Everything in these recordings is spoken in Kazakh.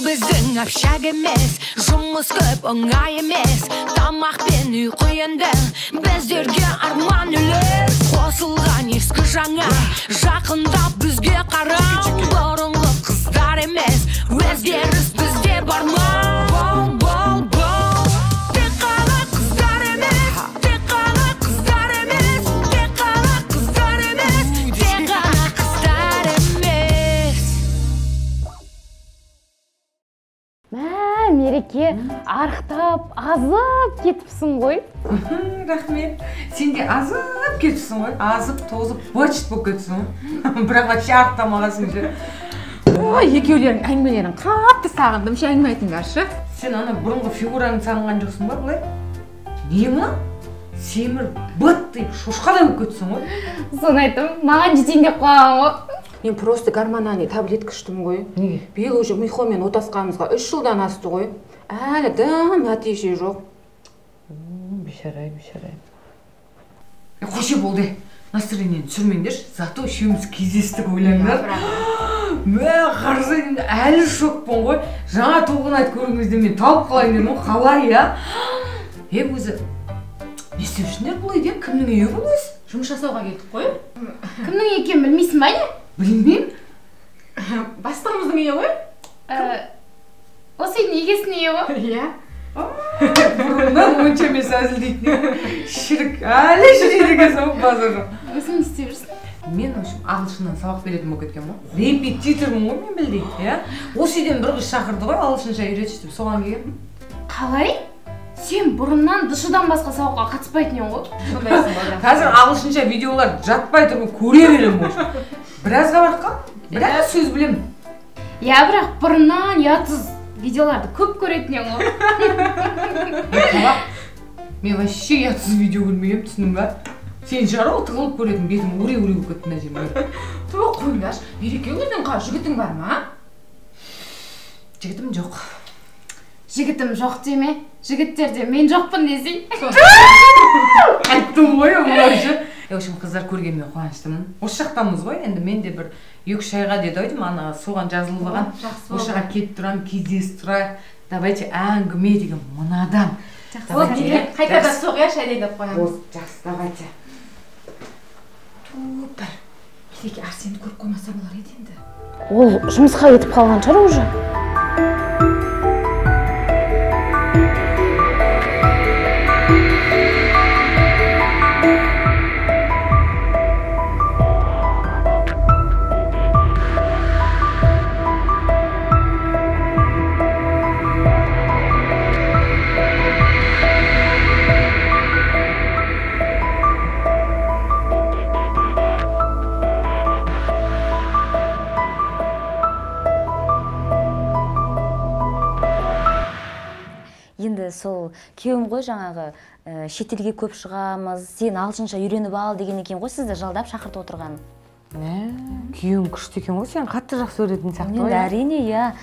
Бұл біздің общак емес, жұмыс көп оңай емес. Тамақ пен ұйқы енді біздерге арман үлес. Қосылған ескі жаңа, жақындап бізге қарау. Бұрынғы қыздар емес, өзгеріс бізде бар ма? Бол, бол, бол. Тек қана қыздар емес, тек қана қыздар емес, тек қана қыздар емес, тек қана қыздар емес. Мә, Мереке, арықтап, азып кетіпсің ғой. Рахмет. Сен де азып кетіпсің ғой. Азып, тозып, быт болып кетіпсің ғой. Бірақ вообще арықтамағансың ше. Ой, екеулерің әңгімелерін қатты сағындым, ше, әңгіме айтыңдаршы. Сен ана бұрынғы фигураңды сағынған жоқсың ба былай? Не мынау? Семір быт деп шошқадай болып кетіпсің ғой. Соны айттым, маған жетейін деп қалған ғой. Мен просто гормональный таблетка іштім ғой. Неге? Биыл уже Михомен отасқанымызға 3 жылдан асты ғой. Әлі дым нәтиже жоқ. Бейшара, бейшара. Қойшы болды. Настроениені түсірмеңдерші. Зато үшеуміз кездестік, ойлаңдар. Мә, қарсы әлі шокпын ғой. Жаңа Толқынайды көрген кезде мен талып қалайын дедім ғой. Қалай, я? Өзі не істеп жүрсіңдер бұл үйде? Кімнің үйі бұл өзі? Жұмыс жасауға келдік қой. Кімнің үйі екенін білмейсің ба не? Білмеймін. Бастығымыздың үйі ғой. Осы үйдің егесінің үйі ғой. Иә. Бұрыннан онша емес әзілдейтін. Шірік, әлі жүреді екенсің ғой базар жоқ. Өзің не істеп жүрсің? Мен, в общем, ағылшыннан сабақ беретін болып кеткен ғой. Репетитормын ғой мен білдей, иә. Осы үйден бір қыз шақырды ғой, ағылшынша үйретші деп, соған келгенмін. Қалай? Сен бұрыннан дышыдан басқа сабаққа қатыспайтын едің ғой. Сондайсың ба? Қазір ағылшынша видеолар жатпай тұрып көре беремін ғой. Біразға барып қалдым, біраз сөз білемін. Иә, бірақ бұрыннан ұятсыз видеоларды көп көретін едің ғой. Мен вообще ұятсыз видео көрмегенмін, түсіндің ба? Сен шығар ол тығылып көретін, бетім өре-өре болып кетті мына жерім. Түбі қойыңдаршы, Мереке, өзің қазір жігітің бар ма? Жігітім жоқ. Жігітім жоқ деме, жігіттерде мен жоқпын десей. Айттым ғой, мынау ше. В общем, қыздар көргеніме қуаныштымын. Осы жақтамыз ғой, енді мен де бір 2-3 айға деді ау деймін, ана соған жазылып алған. Осы жаққа келіп тұрамын, кездесіп тұрайық. Давайте әңгіме деген мынадан. Жақсы. Қайтадан соқ, иә, шай дайындап қоямыз. Жақсы, давайте. Туп бір. Мереке, Арсенді көріп қоймаса болар еді енді. Ол жұмысқа кетіп қалған шығар уже. Енді сол күйеуім ғой жаңағы шетелге көп шығамыз, сен ағылшынша үйреніп ал деген екен ғой, сізді жалдап шақыртып отырған. Күйеуің күшті екен ғой, сен қатты жақсы көретін сияқты ғой. Әрине, иә.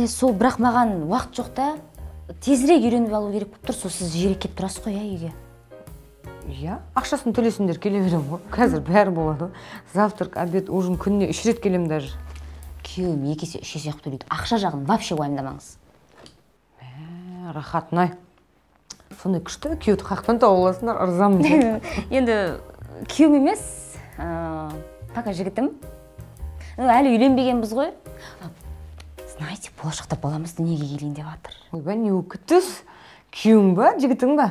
Сол бірақ маған уақыт жоқ та, тезірек үйреніп алу керек болып тұр, сол сіз жиірек келіп тұрасыз ғой, иә, үйге. Иә, ақшасын төлесіңдер, келе беремін ғой. Қазір бәрі болады. Завтрак, обед, ужин күніне 3 рет келемін даже. Күйеуім 2 есе, 3 есе қылып төлейді. Ақша жағын вообще уайымдамаңыз. Рахатын-ай. Сондай күшті күйеуді қаяқтан тауып аласыңдар, ырзамын. Енді күйеуім емес, пока жігітім. Әлі үйленбегенбіз ғой. Знаете, болашақта баламыз дүниеге келейін деп жатыр. Ойбай, не болып кетті? Күйеуің ба, жігітің ба?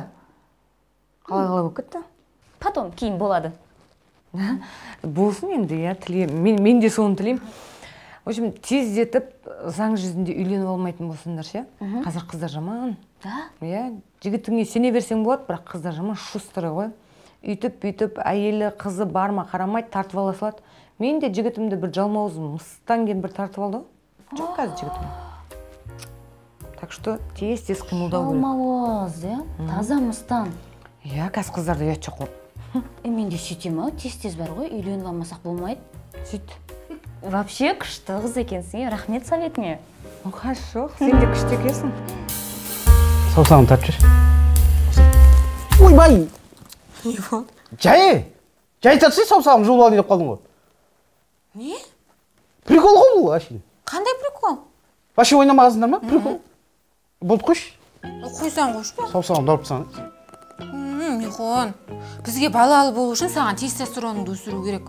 Қалай-қалай болып кетті? Потом, кейін болады. Болсын енді, иә, тілеймін. Мен де соны тілеймін. В общем, тездетіп заң жүзінде үйленіп алмайтын болсыңдар ше. Қазір қыздар жаман. Да? Иә, жігітіңе сене берсең болады, бірақ қыздар жаман шустрый ғой. Үйтіп, бүйтіп, әйелі, қызы бар ма қарамайды, тартып ала салады. Мен де жігітімді бір жалмауыз мыстан келіп бір тартып алды ғой. Жоқ қазір жігітім. Так что тез-тез қимылдау керек. Жалмауыз, иә? Таза мыстан. Иә, қазір қыздарда ұят жоқ қой. Мен де сөйтемін ау, тез-тез бар ғой, үйленіп алмасақ болмайды. Сөйт. Вообще күшті қыз екенсің, рахмет советіңе. Хорошо, сен де күшті екенсің. Саусағын тартып жібер. Ойбай! Не болды? Жай! Жай тартсай, саусағым жұлып алайын деп қалдың ғой. Не? Прикол ғой бұл, әшейін. Қандай прикол? Вообще ойнамағансыңдар ма? Прикол. Болды, қойшы. Қойсаң қойшы ба? Саусағымды ауырып тастаған. Михон, бізге балалы болу үшін саған тестостероныңды өсіру керек.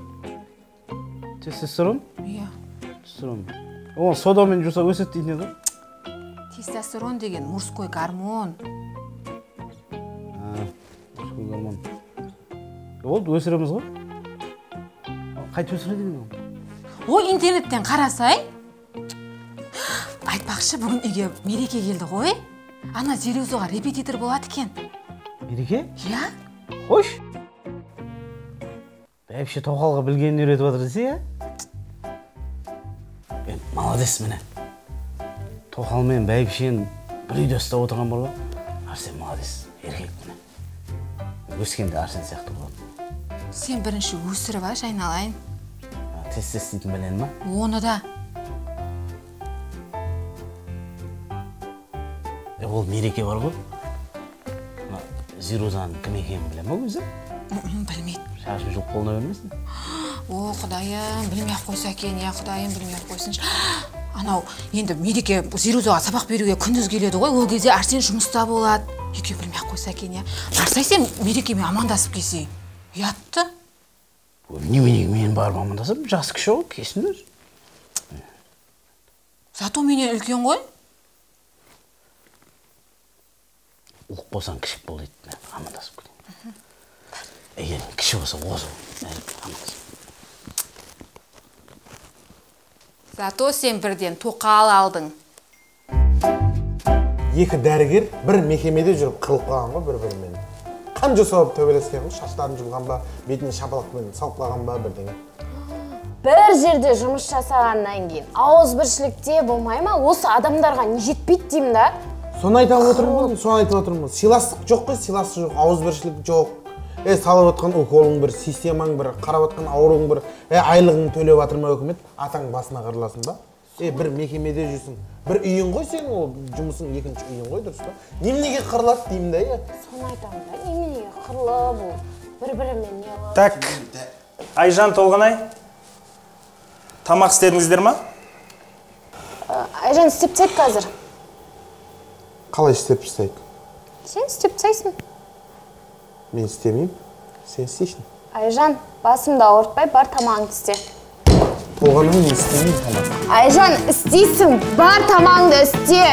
Тестостерон? Иә. Тестостерон. О, содамен жуса өседі дейтін еді ғой. Тестостерон деген мужской гормон. Мужской гормон. Болды, өсіреміз ғой. Қайтып өсіреді екен ол? Ой, интернеттен қарасай. Айтпақшы, бүгін үйге Мереке келді ғой. Ана Зирузаға репетитор болады екен. Мереке? Иә. Қойш. Бәйбіше тоқалға білгенін үйретіп жатыр десе, иә? Молодец міне. Тоқал мен бәйбішені бір үйде ұстап отырған бар ғой. Арсен молодец, еркек міне. Өскенде Арсен сияқты болады. Сен бірінші өсіріп алшы, айналайын. Тез-тез істейтін білен ма? Оны да. Ол Мереке бар ғой. Зирузаның кім екенін біле ма өзі? Білмейді. Шашын жұлып қолына бермесін. О, Құдайым, білмей-ақ қойса екен, я Құдайым, білмей-ақ қойсыншы. Анау, енді Мереке Зирузаға сабақ беруге күндіз келеді ғой, ол кезде Арсен жұмыста болады. Екеуі білмей-ақ қойса екен, я. Барсай сен Мерекемен амандасып келсең. Ұятты. Неменеге мен барып амандасам, жасы кіші ғой, келсін өзі. Зато менен үлкен ғой. Ұлық болсаң кішік бол дейді, амандасып кетейін. Егер кіші болса, озы амандасып. Зато сен бірден тоқал алдың. Екі дәрігер бір мекемеде жүріп қырылып қалған ғой бір-бірімен. Қан жасап төбелескен ғой, шаштарын жұлған ба, бетіне шапалақпен салып қалған ба бірдеңе. Бір жерде жұмыс жасағаннан кейін ауызбіршілікте болмай ма, осы адамдарға не жетпейді деймін да? Соны айтып отырмын ғой, соны айтып отырмын ғой. Сыйластық жоқ қой, сыйластық жоқ, ауызбіршілік жоқ. Салып отқан уколың бір, системаң бір, қарап отқан ауруың бір, айлығың төлеп жатыр ма үкімет, атаң басына қырыласың ба? Бір мекемеде жүрсің, бір үйің ғой сенің, ол жұмысың екінші үйің ғой, дұрыс па? Неменеге қырылады деймін да, иә? Соны айтамын да, неменеге қырылып, ол бір-бірімен не қылып. Так, Айжан, Толғанай, тамақ істедіңіздер ма? Айжан істеп тастайды қазір. Қалай істеп тастайды? Сен істеп тастайсың. Мен істемеймін, сен істейсің. Айжан, басымды ауыртпай, бар тамағыңды істе. Толғанай, мен істемеймін тамақ. Айжан, істейсің, бар тамағыңды істе.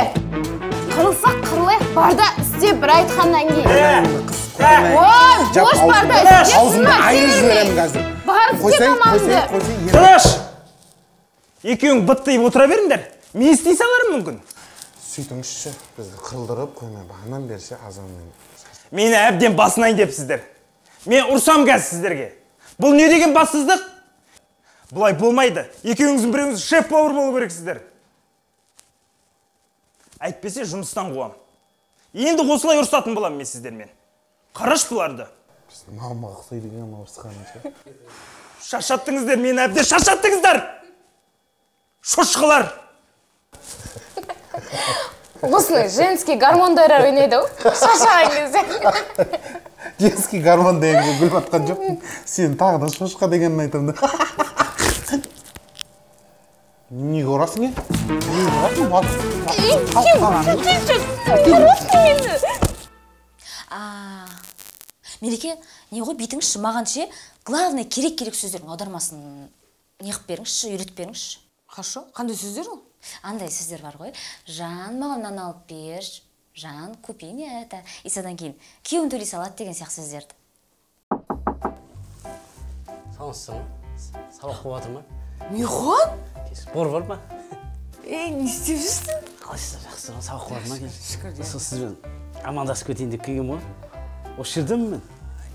Қырылсақ қырылайық, бар да істе бір айтқаннан кейін. Ой, бош бар да істесің Аузыңды ба, айырып жіберемін келмей. қазір. Бар істе тамағыңды. Тыныш! Екеуің быттиып отыра беріңдер. Мен істей саларым мүмкін. Сөйтіңізші, бізді қырылдырып қоймай, бағанан бері ше азанмен. Мені әбден басынайын депсіздер. Мен ұрсам қазір сіздерге. Бұл не деген бассыздық? Бұлай болмайды. Екеуіңіздің біреуіңіз шеф-повар болу керексіздер. Әйтпесе жұмыстан қуам. Енді осылай ұрсатын боламын мен сіздермен. Қараш бұларды. Біздің мамаға ұқсайды екен анау ұрысқанынша. Шаршаттыңыздар мені әбден, шаршаттыңыздар! Шошқалар! Осыны женский гормондар ойнайды ғой, шаршаған кезде. Женский гормон дегенге күліп атқан жоқпын. Сен тағы да шошқа дегенін айтамын да. Неге ұрасың, е? Неге ұрасың? Мереке, не ғой, бүйтіңізші, маған ше, главное керек-керек сөздердің аудармасын неғып беріңізші, үйретіп беріңізші. Хорошо, қандай сөздер ол? Андай сөздер бар ғой. Жан, маған мынаны алып бер, Жан, купи мне это. И содан кейін күйеуін төлей салады деген сияқты сөздерді. Саламатсыздар ма? Сабақ болып жатыр ма? Михон? Бор бар ма? Ей, не істеп жүрсің? Қалайсыздар, жақсысыздар ма? Сабақ болып жатыр ма? Шүкір. Сол сізбен амандасып кетейін деп келгенмін ғой. Осы жердемін мен.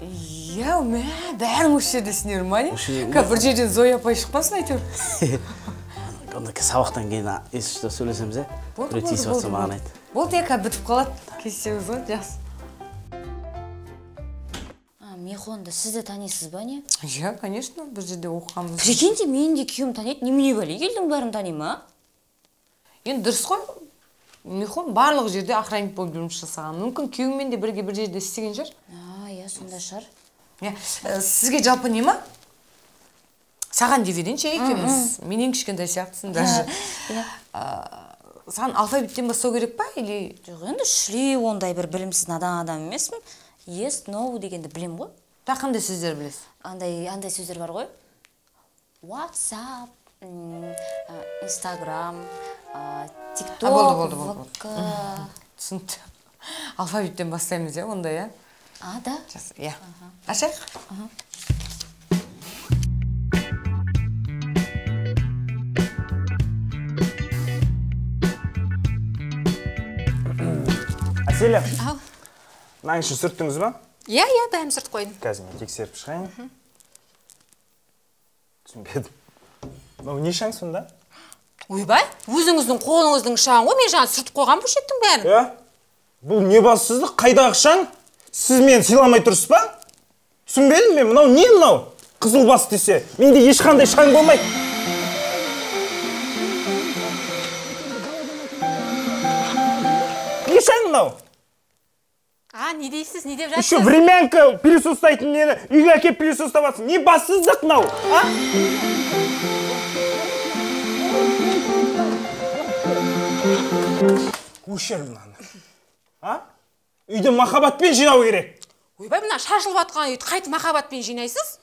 Иә, мә, бәрің осы жердесіңдер ма, не? Қазір бір жерден Зоя апай шықпасын әйтеуір. Онда сабақтан кейін есікте сөйлесеміз, ә? Біреу тиісіп жатса маған айт. Болды, иә, қазір бітіп қалады. Кездесеміз ғой, жақсы. Михонды сіз де танисыз ба, не? Иә, конечно, бір жерде оқығанбыз. Прикиньте, мені де күйеуім таниды, немене бәле, елдің бәрін тани ма? Енді дұрыс қой. Михон барлық жерде охранник болып жұмыс жасаған. Мүмкін күйеуімен де бірге бір жерде істеген шығар. Иә, сондай шығар. Иә, сізге жалпы не ма? Саған деп еден ше екеуміз. Менен кішкентай сияқтысың даже. Саған алфавиттен бастау керек па или? Жоқ, енді шли ондай бір білімсіз надан адам емеспін. Yes, no дегенді білем ғой. Тағы қандай сөздер білесіз? Андай сөздер бар ғой. WhatsApp, Instagram, TikTok, болды. ВК. Түсінікті. Алфавиттен бастаймыз, иә, онда, иә? А, да? Иә. Ашайық? Әселя, мынаның ішін сүрттіңіз ба? Иә, иә, бәрін сүртіп қойдым. Қазір мен тексеріп шығайын. Түсінбедім. Мынау не шаң сонда? Ойбай, өзіңіздің қолыңыздың шаңы ғой, мен жаңа сүртіп қойған бұл шеттің бәрін. Иә? Бұл не бассыздық, қайдағы шаң? Сіз мені сыйламай тұрсыз ба? Түсінбедім мен, мынау не мынау? Қызыл бас десе, менде ешқандай шаң болмайды. Не шаң мынау? А, не дейсіз, не деп жатсыз? Еще времянка пылесос ұстайтын нені үйге әкеп пылесос ұстап жатсың. Не бассыздық мынау, а? Өшір мынаны. А? Үйді махаббатпен жинау керек. Ойбай, мына шашылып жатқан үйді қайтып махаббатпен жинайсыз?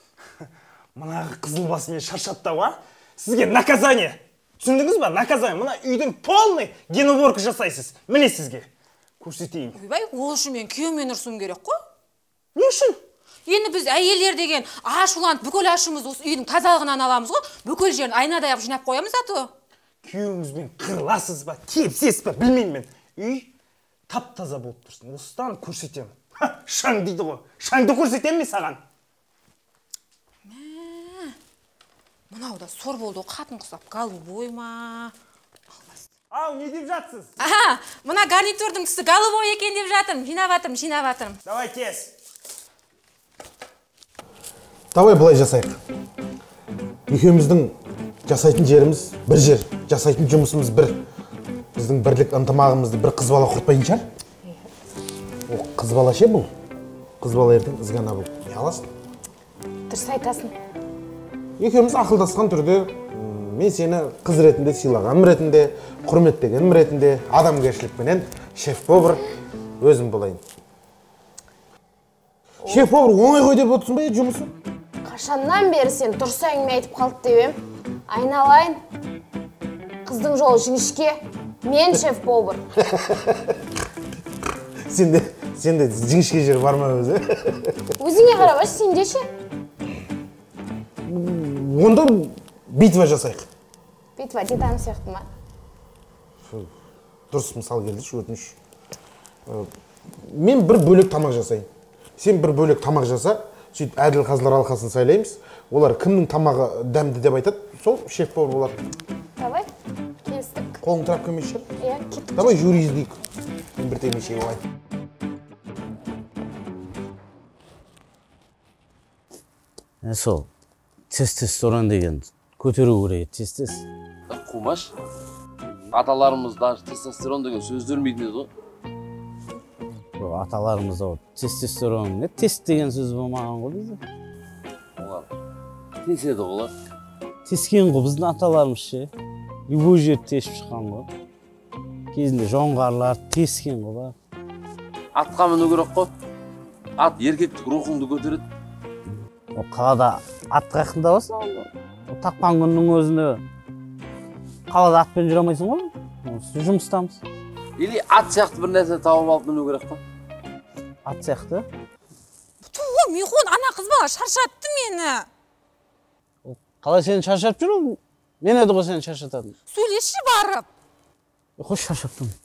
Мынағы қызыл бас мені шаршатты ау, а? Сізге наказание. Түсіндіңіз ба? Наказание. Мына үйдің полный генуборка жасайсыз. Міне сізге. Көрсетейін. Ойбай, ол үшін мен күйеуіммен ұрысуым керек қой. Не үшін? Енді біз әйелдер деген ашуланып, бүкіл ашуымызды осы үйдің тазалығынан аламыз ғой. Бүкіл жерін айнадай қылып жинап қоямыз ато. Күйеуіңізбен қырыласыз ба, тепсесіз ба, білмеймін мен. Үй тап-таза болып тұрсын. Осыдан көрсетемін. Шаң дейді ғой. Шаңды көрсетемін мен саған. Мынау да сор болды ғой, қатын құсап, голубой ма? Ау, не деп жатсыз? Аха, мына гарнитурдың түсі голубой екен деп жатырмын. Жинап жатырмын, жинап жатырмын. Давай тез. Давай былай жасайық. Екеуміздің жасайтын жеріміз бір жер, жасайтын жұмысымыз бір. Біздің бірлік ынтымағымызды бір қыз бала құртпайтын шығар. О, қыз бала ше бұл? Қыз бала ертең ізгана бұл. Не аласың? Дұрыс айтасың. Екеуміз ақылдасқан түрде мен сені қыз ретінде сыйлағаным ретінде, құрметтегенім ретінде, адамгершілікпенен шеф-повар өзім болайын. Шеф-повар оңай ғой деп отырсың ба жұмысы? Қашаннан бері сен дұрыс әңгіме айтып қалды деп ем. Айналайын. Қыздың жолы жіңішке. Мен шеф-повар. Сенде жіңішке жер бар ма өзі? Өзіңе қарап аш, сенде ше? Онда битва жасайық. Битва титан сияқты ма? Дұрыс мысал келдірші, өтініш. Мен бір бөлек тамақ жасайын. Сен бір бөлек тамақ жаса, сөйтіп әділ қазылар алқасын сайлаймыз. Олар кімнің тамағы дәмді деп айтады, сол шеф-повар болады. Давай, келістік. Қолың тырап келмей шығар? Иә, кеттік. Давай жюри іздейік. Мен бір темеше жеп алайын. Сол, тестостерон деген көтеру керек, тез-тез. Қумаш, аталарымыз даже тестостерон деген сөзді білмейтін еді ғой. Аталарымызда тестостерон, не тест деген сөз болмаған ғой бізде. Олар теседі ғой олар. Тескен ғой біздің аталарымыз ше. Любой жерді тесіп шыққан ғой. Кезінде жоңғарлар тескен ғой ба. Атқа міну керек қой. Ат еркектік рухыңды көтереді. О, қалада ат қаяқтан табасың? Таққан күннің өзінде қалада атпен жүре алмайсың ғой. Біз жұмыстамыз. Или ат сияқты бір нәрсе тауып алып міну керек қой. Ат сияқты? Ту, Михон, ана қыз бала шаршатты мені. Қалай сені шаршатып жүр ол? Мен еді ғой сені шаршататын. Сөйлесші барып. Қош шаршап тұрмын.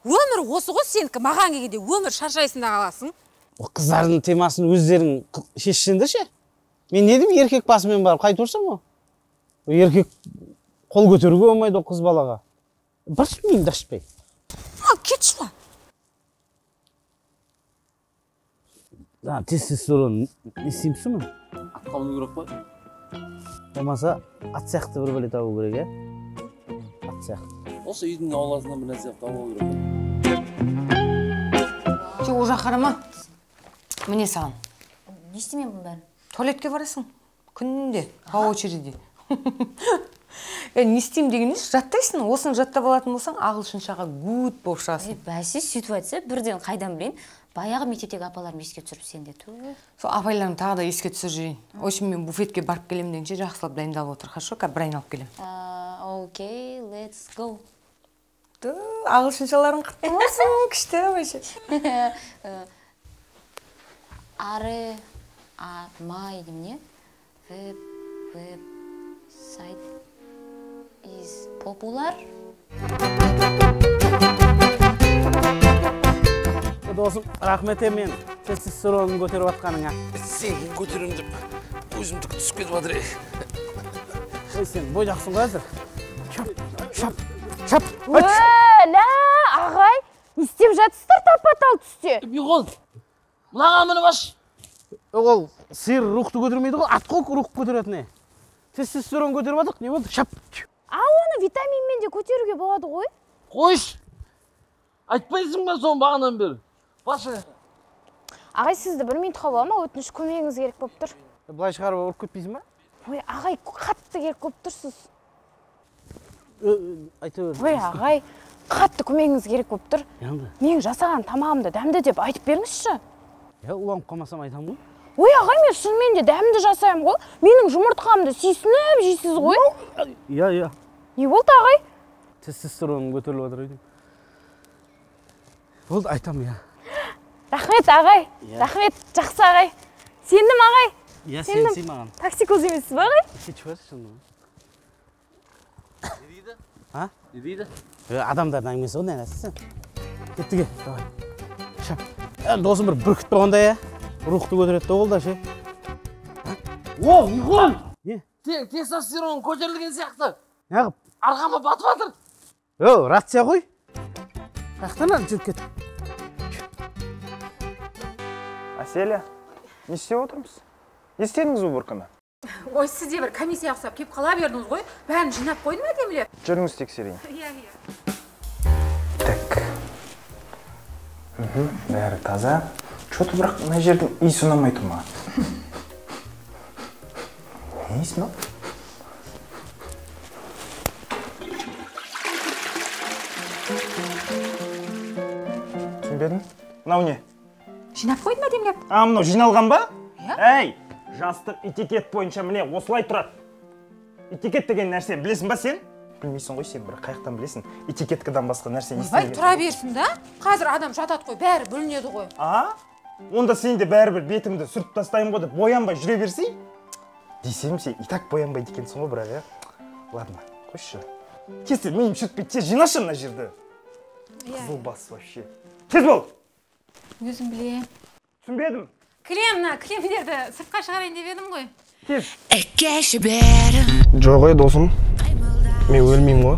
Өмір осы ғой сенікі, маған келгенде өмір шаршайсың да қаласың. О, қыздардың темасын өздерің шешсеңдер ше. Мен не деймін, еркек басымен барып қайтып ұрсам ғой. Еркек қол көтеруге болмайды ол қыз балаға. Баршы миыңды ашпай. Ал кетші ма? Тестостерон не істеймісің ғой? Атқа міну керек қой. Болмаса ат сияқты бір бөле табу керек, ә? Ат сияқты. Осы үйдің ауласынан бір нәрсе табу керек. Сен ол жаққа қарама. Міне саған. Не істеймін бұның бәрін? Туалетке барасың. Күнде, по очереди. Не істеймін деген емес, жаттайсың, осыны жаттап алатын болсаң, ағылшыншаға гуд болып шығасың. Бәсе, сөйтіп айтса, бірден қайдан білейін? Баяғы мектептегі апаларым еске түсіріп сен де. Сол апайларым тағы да еске түсіріп жіберейін. В общем, мен буфетке барып келемін дегенше жақсылап дайындалып отыр, хорошо? Қазір бір айналып келемін. Окей, let's go. Ағылшыншаларың құтты болсын, күшті вообще. Ары, а, май немене? Веб, веб, сайт is popular. Досым, рахмет мен тестостеронын көтеріп жатқаныңа. Сен көтеремін деп өзімдікі түсіп кетіп жатыр. Ой, сен бойдақсың ғой әзір. Шап, шап, шап. Өлә, ағай, не істеп жатсыздар тапа-тал түсте? Миғол, мынаған мініп аш. Ол сиыр рухты көтермейді ғой, ат қой рух көтеретіні. Тестостерон көтеріп жатық, не болды? Шап. А оны витаминмен де көтеруге болады ғой? Қойшы. Айтпайсың ба соны бағанадан бері? Башы. Ағай, сізді бір минутқа бола ма? Өтініш, көмегіңіз керек болып тұр. Былай шығарып ұрып кетпейсің ба? Ой, ағай, қатты керек болып тұрсыз. Айта бер. Ой, ағай, қатты көмегіңіз керек болып тұр. Менің жасаған тамағымды дәмді деп айтып беріңізші. Я уланып қалмасам айтамын ғой. Ой, ағай, мен шынымен де дәмді жасаймын ғой. Менің жұмыртқамды сүйсініп жейсіз ғой. Иә, иә. Не болды, ағай? Тестостероным көтеріліп жатыр екен. Болды, айтамын, иә. Рахмет, ағай. Рахмет, жақсы ағай. Сендім, ағай. Иә, сенсей маған. Токсикоз емессіз ба, ағай? Кетіп баршы шынымен. Не дейді? А? Не дейді? Адамдардың әңгімесі ғой, нәрсесі сен. Кеттік, давай. Шап. Досым бір бүркіт болғанда, иә? Рухты көтереді ол да ше. О, Миғол! Не? Тестостерон көтерілген сияқты. Неғып? Арқама батып жатыр. О, рация ғой. Қаяқтан жүріп кет. Әселя, не істеп отырмыз? Не істедіңіз уборканы? Ой, сіз де бір комиссия ұқсап кеп қала бердіңіз ғой. Бәрін жинап қойдым әдемілеп. Жүріңіз тексерейін. Иә, иә. Так. Бәрі таза. Чё-то бірақ мына жердің иісі ұнамай тұр маған. Не иіс мынау? Түсінбедім. Мынау не? Жинап қойдым әдемілеп. А, мынау жиналған ба? Иә. Әй, жастық этикет бойынша міне осылай тұрады. Этикет деген нәрсе білесің ба сен? Білмейсің ғой сен, бірақ қаяқтан білесің? Этикеткадан басқа нәрсе не істеген? Ойбай, тұра берсін да. Қазір адам жатады ғой, бәрі бүлінеді ғой. А? Онда сен де бәрібір бетімді сүртіп тастаймын ғой деп боянбай жүре берсей? Десем сен и так боянбайды екенсің ғой бірақ, иә? Ладно, қойшы. Тез миым шіртпей, тез жинашы мына жерді. Қызыл бас вообще. Тез бол! Өзім білем. Түсінбедім. Кілем, мына кілемдерді сыртқа шығарайын деп едім ғой. Тез. Жоқ ей, досым. Мен өлмеймін ғой.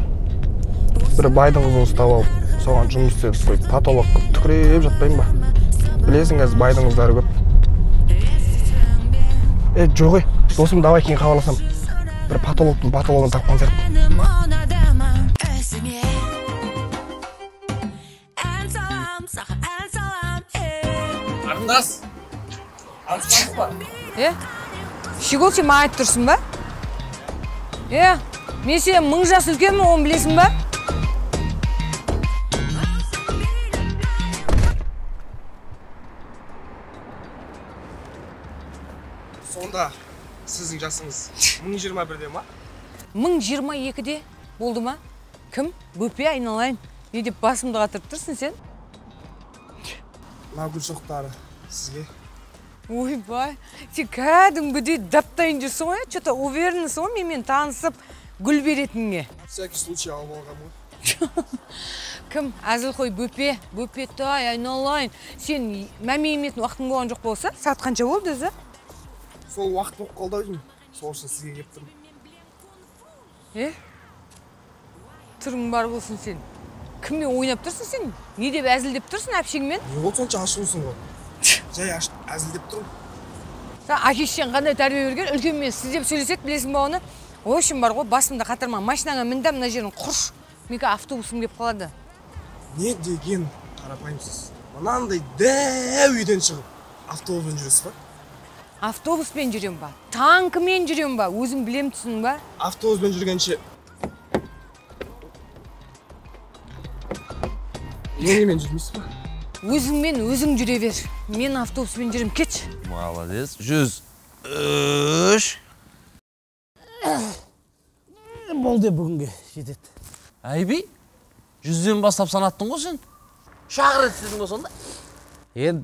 Бір байдың қызын ұстап алып, соған жұмыс істетіп қойып, патолог қылып түкіреп жатпаймын ба? Білесің, қазір байдың қыздары көп. Жоқ ей, досым, давай кейін хабарласам. Бір патологтың патологын тапқан сияқты. Қарындас, таныстық па? Щегол, сен маған айтып тұрсың ба? Мен сенен 1000 жас үлкенмін, оны білесің ба? Сонда сіздің жасыңыз 1021-де ма? 1022-де болды ма? Кім? Бөпе айналайын. Не деп басымды қатырып тұрсың сен? Мына гүл шоқтары сізге. Ойбай, сен кәдімгідей даптайын жүрсің ғой, что-то уверенсің ғой менімен танысып гүл беретініңе. Всякий случай алып алғам ғой. Кім? Әзілқой бөпе, бөпетай айналайын. Сен мәме еметін уақытың болған жоқ болса, сағат қанша болды өзі? Сол уақыт болып қалды ау деймін. Сол үшін сізге келіп тұрмын. Түрің бар болсын сен. Кіммен ойнап тұрсың сен? Не деп әзілдеп тұрсың әпшеңмен? Не болды сонша ашулысың ғой? Жай әзілдеп тұрмын. Сен әке шешең қандай тәрбие берген? Үлкенмен сіз деп сөйлеседі, білесің ба оны? В общем бар ғой, басымды қатырма. Машинаңа мін де мына жерін құрш. Менікі автобусым келіп қалады. Не деген қарапайымсыз. Мынандай дәу үйден шығып автобуспен жүресіз ба? Автобуспен жүрем ба, танкімен жүрем ба, өзім білем, түсін ба? Автобуспен жүргенше менімен жүрмейсіз ба? Өзіңмен өзің жүре бер. Мен автобуспен жүрем, кетші. Молодец. 103. Болды, бүгінге жетеді. Айби, 100-ден бастап санаттың ғой сен. Үш-ақ рет істедің ғой сонда? Енді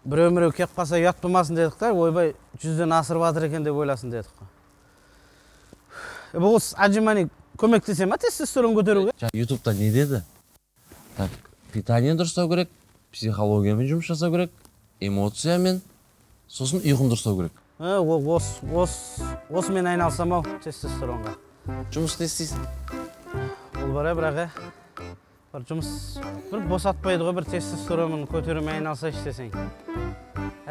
біреу-міреу кеп қалса ұят болмасын дедік та, ойбай 100-ден асырып жатыр екен деп ойласын дедік қой. Бұл отжимание көмектесе ма тестостерон көтеруге? Ютубта не деді? Так, питание дұрыстау керек, психологиямен жұмыс жасау керек, эмоциямен, сосын ұйқын дұрыстау керек. Осымен айналсам ау тестостеронға. Жұмыс не істейсің? Ол бар, бірақ бір жұмыс бір босатпайды ғой, бір тестостеронын көтерумен айналсайшы десең.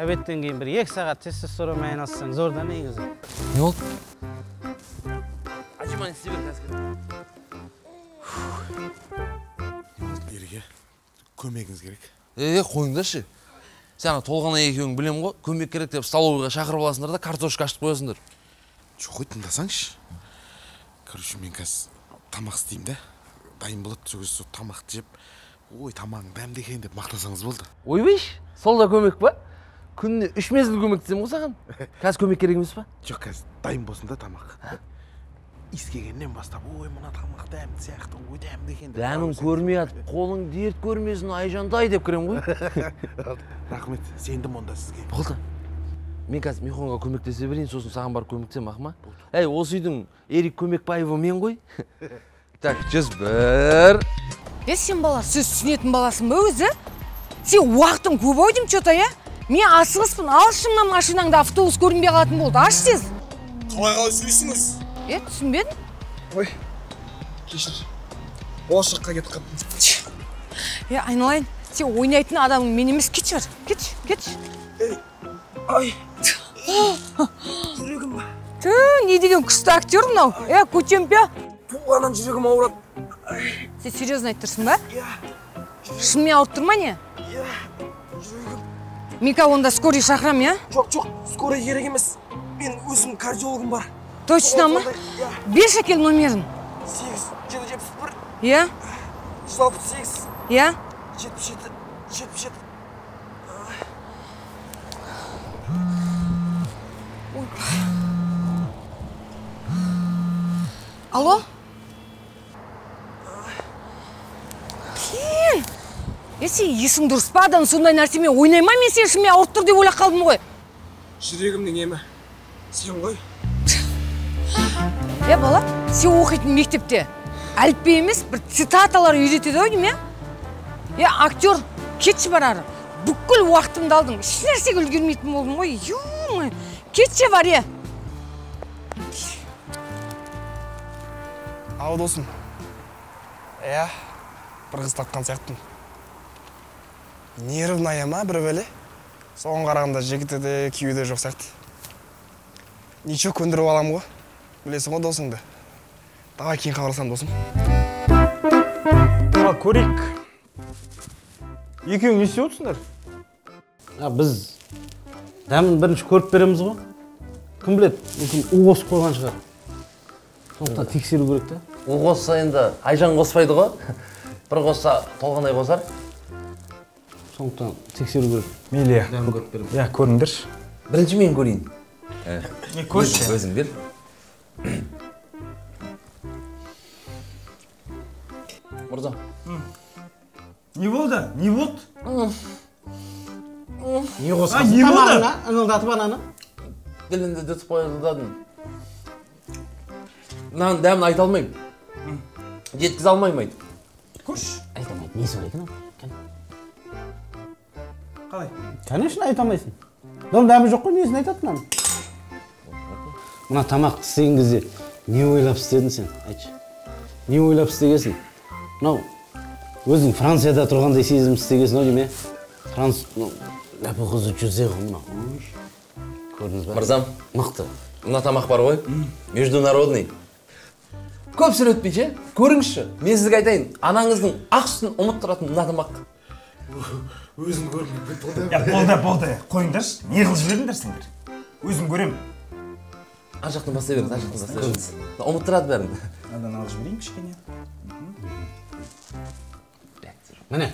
Обедтен кейін бір 2 сағат тестостеронмен айналыссаң зор да негізі. Не болды? Отжимание істей бер қазір. Ереке, көмегіңіз керек. Қойыңдаршы. Сен ана Толғанай екеуің білем ғой, көмек керек деп столовыйға шақырып аласыңдар да картошка ашып қоясыңдар. Жоқ, тыңдасаңшы. Короче, мен қазір тамақ істеймін да, дайын болады, сол кезде сол тамақты жеп, ой, тамағың дәмді екен деп мақтасаңыз болды. Ойбайш, сол да көмек па? Күніне 3 мезгіл көмектесемін ғой саған. Қазір көмек керек емес па? Жоқ, қазір дайын болсын да тамақ. Иіскегеннен бастап, ой, мына тамақ дәмді сияқты, ой, дәмді екен деп. Дәмін көрмей атып, қолың дерт көрмесін, Айжантай деп кірем ғой. Рахмет, сендім онда сізге. Болды. Мен қазір Михонға көмектесе берейін, сосын саған барып көмектесемін, ақма? Әй, осы үйдің Эрик Көмекбаевы мен ғой. Так, 101. Сен бала, сөз түсінетін баласың ба өзі? Сен уақытың көп ау деймін, че-то, иә? Мен асығыспын, алшы мына машинаңды, автобус көрінбей қалатын болды, аш тез. Қалай сөйлейсің? Түсінбедім. Ой, кешір. Болашаққа кетіп қалдым. Айналайын, сен ойнайтын адамың мен емес, кетші бар, кетші, кетші. Ай, жүрегім ба? Ту, не деген күшті актер мынау? Көтемпе. Туғаннан жүрегім ауырады. Сен серьезно айтып тұрсың ба? Иә. Шынымен ауырып тұр ма не? Иә, жүрегім. Мика, онда скорый шақырам, иә? Жоқ, жоқ, скорый керек емес. Мен өзім кардиологым бар. Точно ма? Берші әкел номерін. 8 771. Иә? 168. Иә? 77 77. Алло? Блин! Сен есің дұрыс па, адам сондай нәрсемен ойнай ма? Мен сені шынымен ауырып тұр деп ойлап қалдым ғой. Жүрегімнің емі сен ғой. Бала, сен оқитын мектепте әліппе емес, бір цитаталар үйретеді ау деймін, иә? Актер, кетші бар ары. Бүкіл уақытымды алдың, еш нәрсеге үлгермейтін болдым ғой. Ё-моё, кетші бар, е. Ау, досым. Иә, бір қыз тапқан сияқтымын. Нервная ма бір бәле? Соған қарағанда жігіті де, күйеуі де жоқ сияқты. Ничего, көндіріп аламын ғой. Білесің ғой досыңды. Давай кейін хабарласамын, досым. Ал, көрейік. Екеуің не істеп отырсыңдар? Біз дәмін бірінші көріп береміз ғой. Кім біледі, мүмкін у қосып қойған шығар. Сондықтан тексеру керек та. У қосса енді Айжан қоспайды ғой. Бір қосса Толғанай қосар. Сондықтан тексеру керек. Мейлі. Дәмін көріп береміз. Иә, көріңдерші. Бірінші мен көрейін. Не көрші? Өзің бер. Мырза. Не болды? Не болды? Не қосқансың тамағыңа? Ыңылдатып ананы. Тілімді дүтіп қойылдадым. Мынаның дәмін айта алмаймын. Жеткізе алмаймын айтып. Көрші. Айта алмайды. Несі бар екен? Қалай? Конечно, айта алмайсың. Дым дәмі жоқ қой, несін айтады мынаның? Мына тамақты істеген кезде не ойлап істедің сен? Айтшы. Не ойлап істегенсің? Мынау өзің Францияда тұрғандай сезім істегенсің ау деймін, е? Франц, ләпі жүзе ғой мынау. Көрдіңіз ба? Мырзам, мықты. Мына тамақ бар ғой, международный. Көп сөйлетпей ше, көріңізші. Мен сізге айтайын, анаңыздың ақ сүтін ұмыттыратын мына тамақ. Өзім көргім келіп кетті. Болды, болды, қойыңдаршы. Не қылып жібердіңдер сендер? Өзім көрем. Ар жақтан бастай беріңіз, ар жақтан бастай беріңіз. Ұмыттырады бәрін. Мынадан алып жіберейін кішкене. Міне,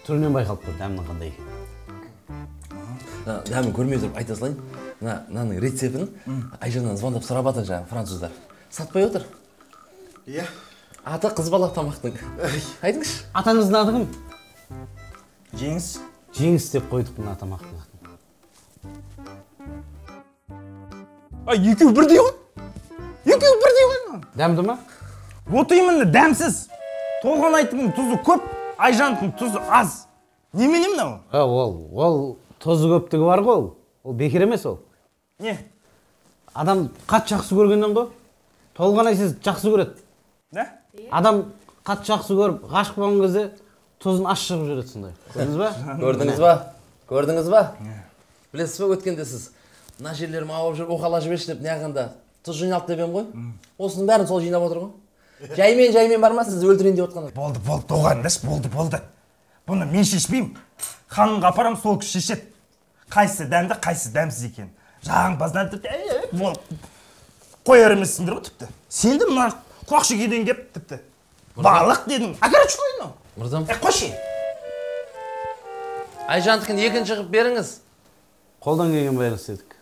түрінен байқалып тұр, дәмінің қандай екені. Дәмін көрмей тұрып айта салайын. Мынаның рецептін Айжаннан звондап сұрап жатыр жаңағы француздар. Сатпай отыр. Иә. Аты қыз бала тамақтың. Айтыңызшы. Атаңыздың аты кім? Жеңіс. Жеңіс деп қойдық мына тамақтың атын. А, екеуі бірдей ғой. Екеуі бірдей ғой. Дәмді ма? Вот именно дәмсіз. Толғанайдың тұзы көп, Айжандың тұзы аз. Немене мынау? Ол тұзы көптігі бар ғой ол. Ол бекер емес ол. Не? Адам қатты жақсы көргеннен ғой. Толғанай сіз жақсы көреді. Не? Адам қатты жақсы көріп, ғашық болған кезде тұзын ащы шығып жүреді сондай. Көрдіңіз ба? Көрдіңіз ба? Көрдіңіз ба? Білесіз ба, өткенде сіз мына жерлерім ауып жүр, оқала жіберші деп неғанда тұз жиналды деп ем ғой. Осының бәрін сол жинап отыр ғой. Жаймен жаймен барма, сізді өлтірейін деп отқан. Болды, болды, доғарыңдаршы, болды, болды. Бұны мен шешпеймін. Ханымға апарам, сол кісі шешеді. Қайсысы дәмді, қайсысы дәмсіз екен. Жағымпаздан тіпті, қояр емессіңдер ғой тіпті. Сен де мына құлақ шекеден кеп тіпті. Балық дедің. А, короче, қой мынау. Мырзам. Қойшы. Айжандікін екінші қылып беріңіз. Қолдан келген бәрін істедік.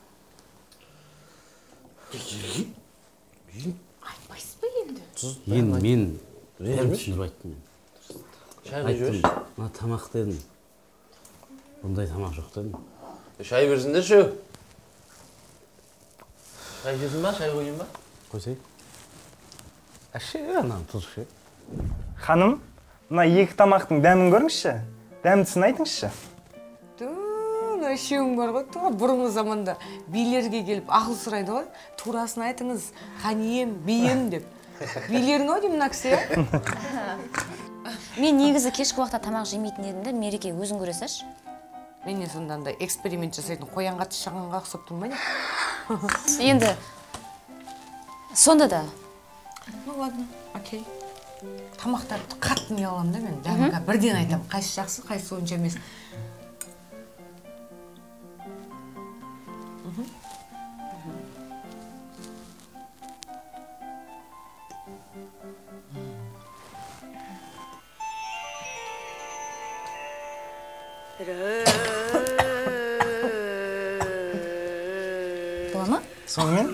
Айтпайсыз ба енді? Енді мен бәрін түсіндіріп айттым мен. Шай құйып жіберші. Мына тамақ дедім. Бұндай тамақ жоқ дедім. Шай берсіндерші. Шай ішесің ба? Шай қояйын ба? Қойсай. Әше, ананы тұз ше. Ханым, мына екі тамақтың дәмін көріңізші. Дәмдісін айтыңызшы. Мына үшеуің бар ғой, тура бұрынғы заманда билерге келіп ақыл сұрайды ғой. Турасын айтыңыз, ханием, биім деп. Билерің ау деймін мына кісі, иә? Мен негізі кешкі уақытта тамақ жемейтін едім де, Мереке өзің көре салшы. Мен не сонда андай эксперимент жасайтын қоянға тышқанға ұқсап тұрмын ба не? Енді сонда да. Ну ладно, окей. Тамақтарды қатты не аламын да мен, дәмін бірден айтамын, қайсысы жақсы, қайсысы онша емес. Бола ма? Сонымен?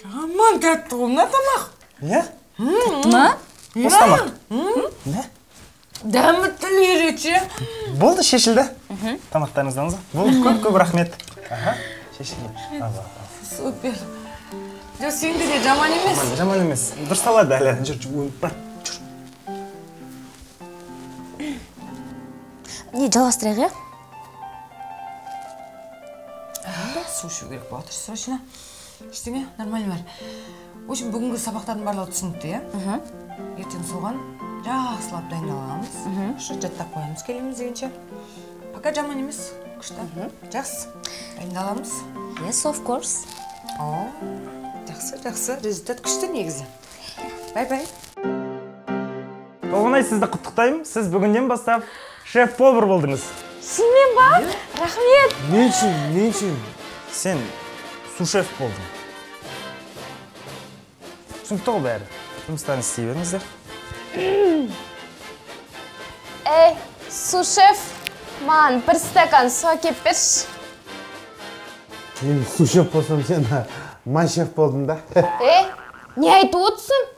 Жаман тәтті ғой мына тамақ. Иә? Тәтті ма? Осы тамақ? Не? Дәмі тіл ерекше. Болды, шешілді. Тамақтарыңызды алыңыз. Болды, көп-көп рахмет. Шешілді. Супер. Жоқ, сенде де жаман емес. Жаман емес. Дұрысталады әлі. Жүр, бар. Не, жалғастырайық, иә? Су ішу керек болып отыр, срочно. Ештеңе, нормально бар. В общем, бүгінгі сабақтардың барлығы түсінікті, иә? Ертең соған жақсылап дайындаламыз. Жаттап қоямыз келеміз дегенше. Пока жаман емес, күшті. Жақсы, дайындаламыз. Yes, of course. О, жақсы, жақсы. Результат күшті негізі. Бай-бай. Толғанай, сізді құттықтаймын. Сіз бүгіннен бастап шеф-повар болдыңыз. Шынымен ба? Рахмет. Мен үшін, мен үшін. Сен су-шеф болдың. Түсінікті ғой бәрі. Жұмыстарын істей беріңіздер. Ей, су-шеф, маған бір стакан су әкеп берші. Мен су-шеф болсам, сен май-шеф болдың да. Ей, не айтып отырсың?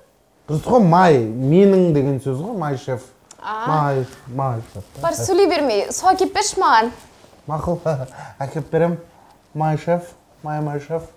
Дұрыс қой, май, менің деген сөз ғой, май-шеф. Май, май. Бар, сөйлей бермей, су әкеп берші маған. Мақұл, әкеп берем. Май-шеф, май-май-шеф.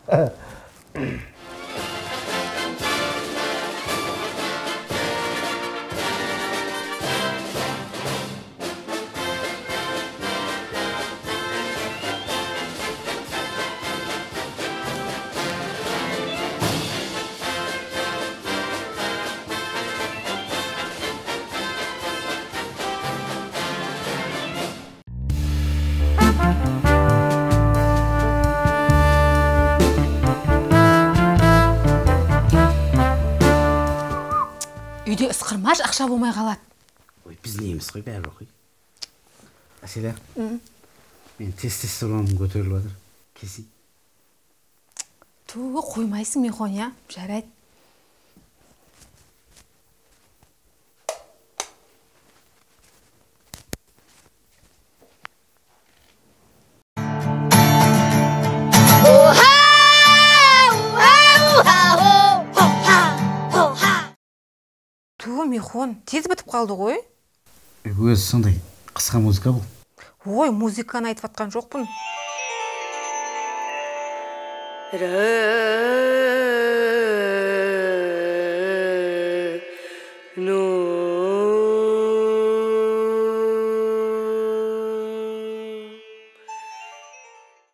Үйде ысқырмаш, ақша болмай қалады. Ой, біз неміз ғой, бәрі ғой. Әселя, мен тестостероным көтеріліп жатыр. Кесейін. Ту, қоймайсың Михон, иә? Жарайды. Ту, Михон, тез бітіп қалды ғой. Өзі сондай қысқа музыка бұл. Ой, музыканы айтып жатқан жоқпын.